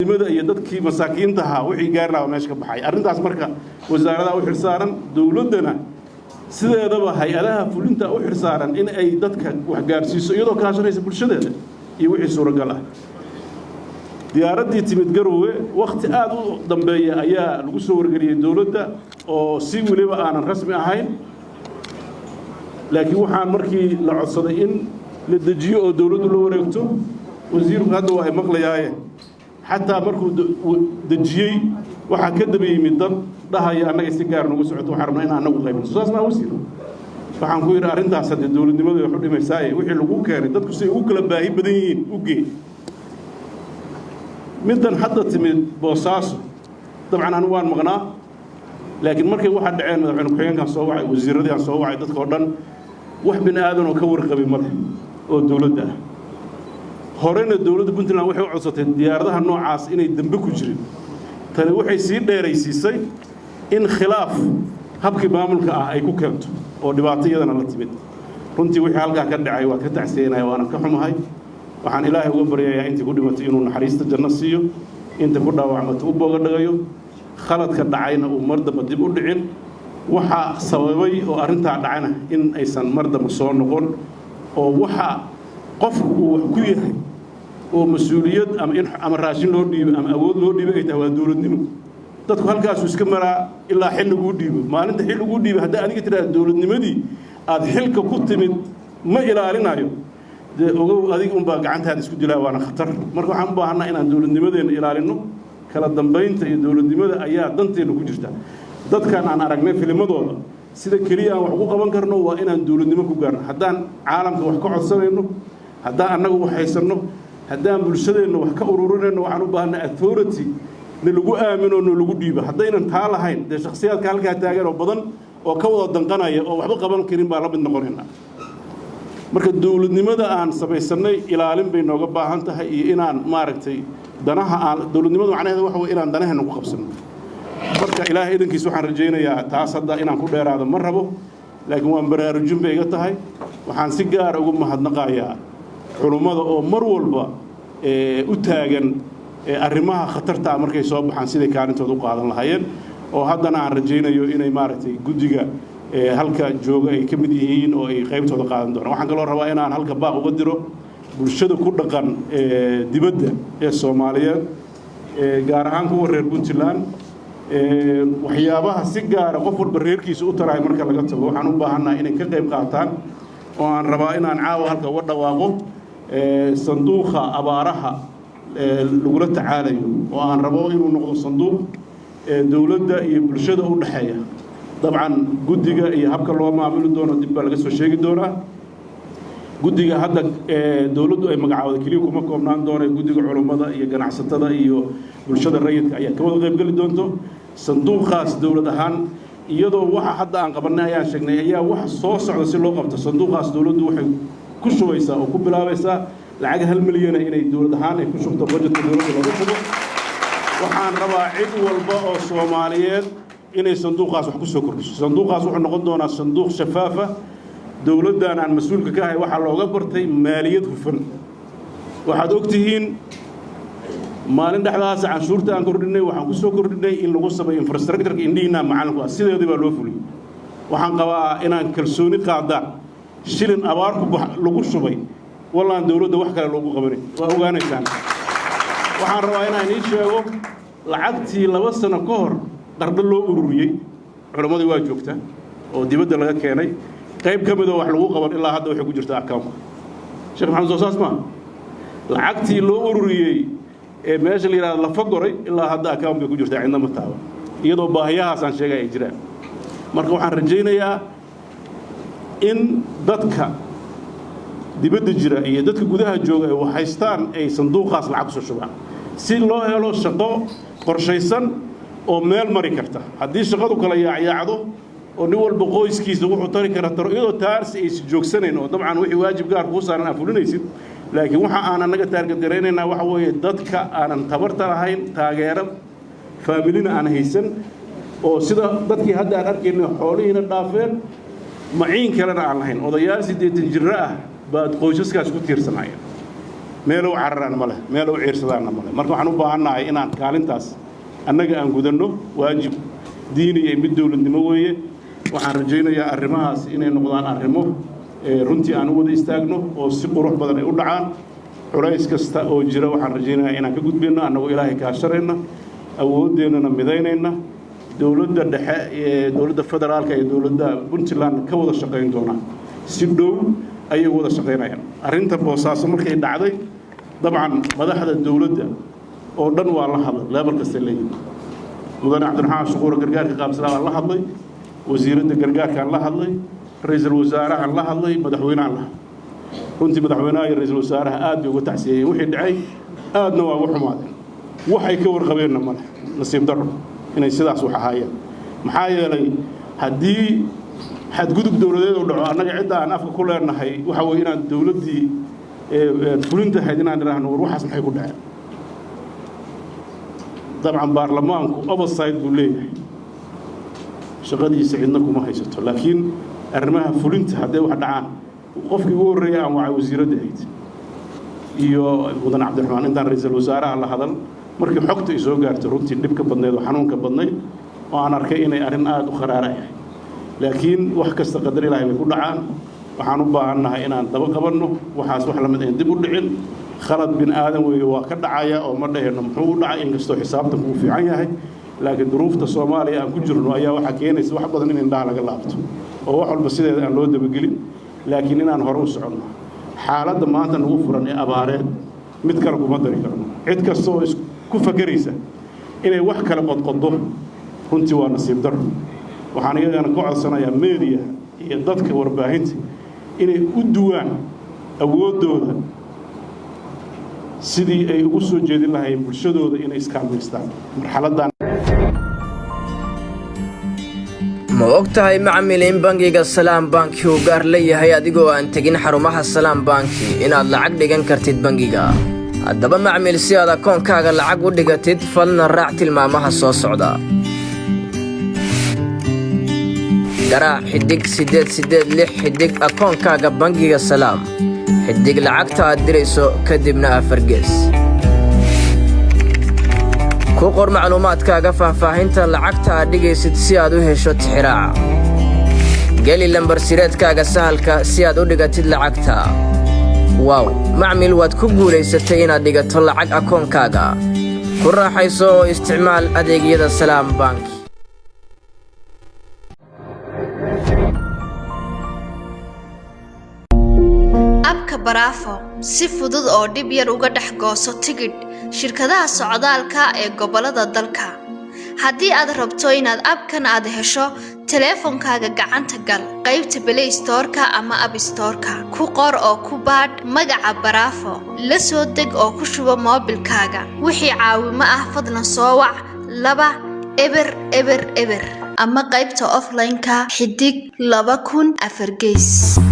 Dowladnimada iyo dadkii masaakiinta ahaa wixii gaari lahaa meesha ka baxay arrintaas. Marka wasaaradaha u xilsaaran, dowladdana sideedaba hay-adaha fulinta u xilsaaran in ay dadka wax gaarsiiso iyadoo kaashanaysa bulshadeeda iyo wixii suuragal ah. Diyaaraddii timid Garowe wakhti aada u dambeeya ayaa lagu soo wargeliyey dowladda, oo si weliba aanan rasmi ahayn, laakiin waxaan markii la codsaday in la dejiyo oo dowladdu la wareegto. Wasiirku hadda waa ay maqlayaaye, xataa markuu dejiyey waxaa ka daba yimid dad dhahaya: "Annaga si gaar nagu socoto, waxaan rabnaa in annagu qaybino." Saas maa, wasiir? Waxaan ku yidhi: "Arrintaas haddee dowladnimadu wax u dhimaysaaye, wixii lagu keenay dadku si ay ugu kala baahi badan yihiin u gee." Middan hadda timid Boosaaso, dabcan anigu waan maqnaa, laakiin markay waxaa dhaceen madaxweyne ku-xigeenkaan soo wacay, wasiirradii aan soo wacay, dadka oo dhan. Wax bini aadan oo ka warqabay male oo dowladda ah. Horena dowladda Puntland waxay u codsatay diyaaradaha noocaas inay dembe ku jirin. Tani waxay sii dheeraysiisay in khilaaf habkii maamulka ah ay ku keento oo dhibaato iyadana la timid. Runtii wixii halkaa ka dhacay waa ka tacsiyanaya, waana ka xumahay. Waxaan Ilaahay uga baryayaa intii ku dhimatay inuu naxariista janno siiyo, inta ku dhaawacmata u booga dhagayo, khaladka dhacayna uu mar damba dib u dhicin, waxa sababay oo arrintaa dhacayna in aysan mar damba soo noqon. Oo waxa qofku uu wax ku yahay oo mas-uuliyad ama in ama raashin loo dhiibo ama awood loo dhiibo ay tahay waa dowladnimo. Dadku halkaasuu iska maraa ilaa xil laguu dhiibo. Maalinta xil laguu dhiibo, haddaa adiga tidhahda dowladnimadii aad xilka ku timid ma ilaalinayo, dee ogow, adiga unbaa gacantaada isku dilaa, waana khatar. Marka waxaan u baahanaa inaan dowladnimadeenna ilaalinno. Kala dambaynta iyo dowladnimada ayaa danteenna ku jirta. Dadkan aan aragnay filimadooda, sida keliya aan wax ku qaban karno waa inaan dowladnimo ku gaarno. Haddaan caalamka wax ka codsanayno, haddaan annagu wax haysanno, haddaan bulshadeenna wax ka ururinayno, waxaan u baahanay authority na lagu aamino, na lagu dhiibo. Haddaynan taa lahayn, dee shakhsiyaadka halkaa taagan oo badan oo ka wada danqanaya oo waxba qaban karin baa la mid noqonaynaa. Marka dowladnimada aan samaysannay ilaalin bay nooga baahan tahay iyo inaan maaragtay danaha aan dowladnimadu macnaheedu waxa wey inaan danaheena ku qabsanno. Marka Ilaahay idankiis waxaan rajaynayaa, taas hadda inaan ku dheeraado ma rabo, laakiin waan baraarujin bay iga tahay. Waxaan si gaara ugu mahadnaqayaa culummada oo mar walba u taagan arrimaha khatarta ah markay soo baxaan siday kaalintooda u qaadan lahaayeen, oo haddana aan rajaynayo inay maaragtay guddiga halka jooga ay ka mid yihiin oo ay qaybtooda qaadan doonaan. Waxaan kaloo rabaa inaan halka baaq uga diro bulshada ku dhaqan dibadda ee Soomaaliyeed, gaar ahaan kuwa reer Puntland. Waxyaabaha si gaara qof walba reerkiisa u tarahay marka laga tago, waxaan u baahannahay inay ka qayb qaataan, oo aan rabaa inaan caawa halka uga dhawaaqo sanduuqa abaaraha lagula tacaalayo, oo aan rabo inuu noqdo sanduuq dowladda iyo bulshada u dhexeeya. Dabcan guddiga iyo habka loo maamuli doono dib baa laga soo sheegi doonaa. Guddiga hadda dowladdu ay magacaawda keliya kuma koobnaan doona, guddiga culummada iyo ganacsatada iyo bulshada rayidka ayaa ka wada qaybgeli doonto sanduuqaas. Dowlad ahaan, iyadoo waxa hadda aan qabanay ayaan sheegnay, ayaa wax soo socda si loo qabto sanduuqaas, dowladdu waxay ku shubaysaa oo ku bilaabaysaa lacag 1 milyana inay dowlad ahaan ay ku shubto, budgetka dowladda loogu shubo. Waxaan rabaa cid walba oo Soomaaliyeed inay sanduuqaas wax ku soo kordhiso. Sanduuqaas wuxuu noqon doonaa sanduuq shafaafa. Dowladdan aan mas-uulka ka ahay waxaa looga bartay maaliyad hufan. Waxaad og tihiin, maalin dhexdaas canshuurta aan kordhinay waxaan ku soo kordhinay in lagu sameeyo infrastructureka. Indhihiinaa macalinku ah, sideedii baa loo fuliyey. Waxaan qabaa inaan kalsooni qaadaan, shilin abaar ku lagu shubay wallaan dowladda wax kale loogu qabanay waa ogaanaysaan. Waxaan rabaa inaan ii sheego lacagtii 2 sano ka hor Qardho loo ururiyey, culammadii waa joogta, oo dibadda laga keenay, qayb ka midoo wax lagu qaban ilaa hadda waxay ku jirtaa accountka. Sheekh Maxamed, soo saas maa? Lacagtii loo ururiyey ee meesha la yidhahdo Lafa Goray ilaa hadda account bay ku jirtaa, cidna ma taaban, iyadoo baahiyahaas aan sheegay ay jiraan. Marka waxaan rajaynayaa in dadka dibadda jira iyo dadka gudaha jooga ay haystaan ay sanduuqaas lacag kusoo shubaan si loo helo shaqo qorshaysan oo meel mari karta. Haddii shaqadu kala yaacyaacdo oo nin walba qoyskiisa wuxuu tari kara taro, iyadoo taarsi aysi joogsanayn, oo dabcan wixii waajib gaar kuu saaran aad fulinaysid, laakiin waxa aan annaga target garaynaynaa waxa weeye dadka aanan tabarta lahayn, taageero faamilina aan haysan, oo sida dadkii hadda aan arkayna xoolihiina dhaafeen, maciin kalena aan lahayn. Odayaal 80 jiro ah baad qoysaskaas ku tiirsanayeen. Meel u cararaan ma leh, meel u ciirsadaanna ma leh. Marka waxaan u baahannahay inaan kaalintaas annaga aan gudanno. Waajib diini iyo mid dowladnimo weeye. Waxaan rajaynayaa arrimahaas inay noqdaan arrimo runtii aan u wada istaagno oo si qurux badan ay u dhacaan. Culays kasta oo jira waxaan rajaynayaa inaan ka gudbayno annagoo Ilaahay kaashanayna, awoodeennana midaynayna, dowladda dhexe ee dowladda federaalka iyo dowladda Puntland ka wada shaqayn doonaan. Si dhow ayay wada shaqaynayaan. Arrinta Boosaaso markay dhacday, dabcan madaxda dowladda oo dhan waa la hadlay, level kasta leeyihin. Mudane Cabdiraxmaan Shuquura gargaarka qaabsanaa baan la hadlay, wasiiradda gargaarkaan la hadlay, ra-iisul wasaarahan la hadlay, madaxweynahan la hadlay. Runtii madaxweynaha iyo ra-iisul wasaaraha aad bay uga tacsiyeeyeen wixii dhacay, aadna waa uga xumaadeen. Waxay ka warqabeenna male, nasiib darro inay sidaas wax ahaayeen. Maxaa yeelay, haddii xadgudub dowladeed uu dhaco, annaga cidda aan afka ku leenahay waxa weeye inaan dowladdii fulinta ahayd inaan idhaahno, "War, waxaas maxay ku dhaceen?" Dabcan baarlamaanku oversight buu leeyahay, shaqadiisa cidna kuma haysato, laakiin arrimaha fulinta hadday wax dhacaan, qofkii ugu horreeyay aan wacay wasiiradda ahayd iyo mudan Cabdiraxmaan intaan ra-iisul wasaaraha la hadal. Markii xogta ay soo gaartay, runtii dhibka badnayd oo xanuunka badnayd oo aan arkay inay arrin aada u kharaara ahay, laakiin wax kasta qadar Ilaahay bay ku dhacaan. Waxaan u baahannahay inaan daba qabanno waxaas, wax lamid ayn dib u dhicin. Khalad bin aadan weeye, waa ka dhacaya oo ma dhahayno muxuu u dhacay, inkastoo xisaabtanku uu fiican yahay, laakiin duruufta Soomaaliya aan ku jirno ayaa waxaa keenaysa wax badan in indhaha laga laabto oo wax walba sideeda aan loo dabagelin, laakiin inaan hore u soconno. Xaaladda maanta nagu furan ee abaareed mid kale kuma dari karno. Cid kasta oo isku fakeraysa inay wax kale qodqodo, runtii waa nasiib daro. Waxaan iyagana ka codsanayaa media iyo dadka warbaahinta inay u duwaan awooddooda sidii ay ugu soo jeedin lahaayeen bulshadooda inay iskaalmaystaan marxaladdan. Ma og tahay, macmil, in bangiga Salaam Banki uu gaar leeyahay, adigoo aan tegin xarumaha Salaam Banki inaad lacag dhigan kartid bangiga? Haddaba macmil, si aad akoonkaaga lacag u dhigatid, falna raac tilmaamaha soo socda. Garaac *886# akoonkaaga bangiga Salaam, xidig lacagta aad dirayso, kadibna afargees. Ku qor macluumaadkaaga faahfaahinta lacagta aad dhigaysid si aad u hesho tixiraaca. Geli lambar sireedkaaga sahalka si aad u dhigatid lacagta. Wow macmil, waad ku guulaysatay inaad dhigato lacag akoonkaaga. Ku raaxayso oo isticmaal adeegyada Salaam Bank. App-ka Baraafo, si fudud oo dhib yar uga dhex gooso tigidh shirkadaha socdaalka ee gobollada dalka. Haddii aad rabto inaad app-kan aad hesho taleefankaaga gacanta, gal qaybta Play Store-ka ama App Store-ka. Ku qor oo ku baadh magaca Baraafo, la soo deg oo ku shubo moobilkaaga. Wixii caawimo ah, fadlan soo wac 2000 ama qaybta offline-ka *2000 4.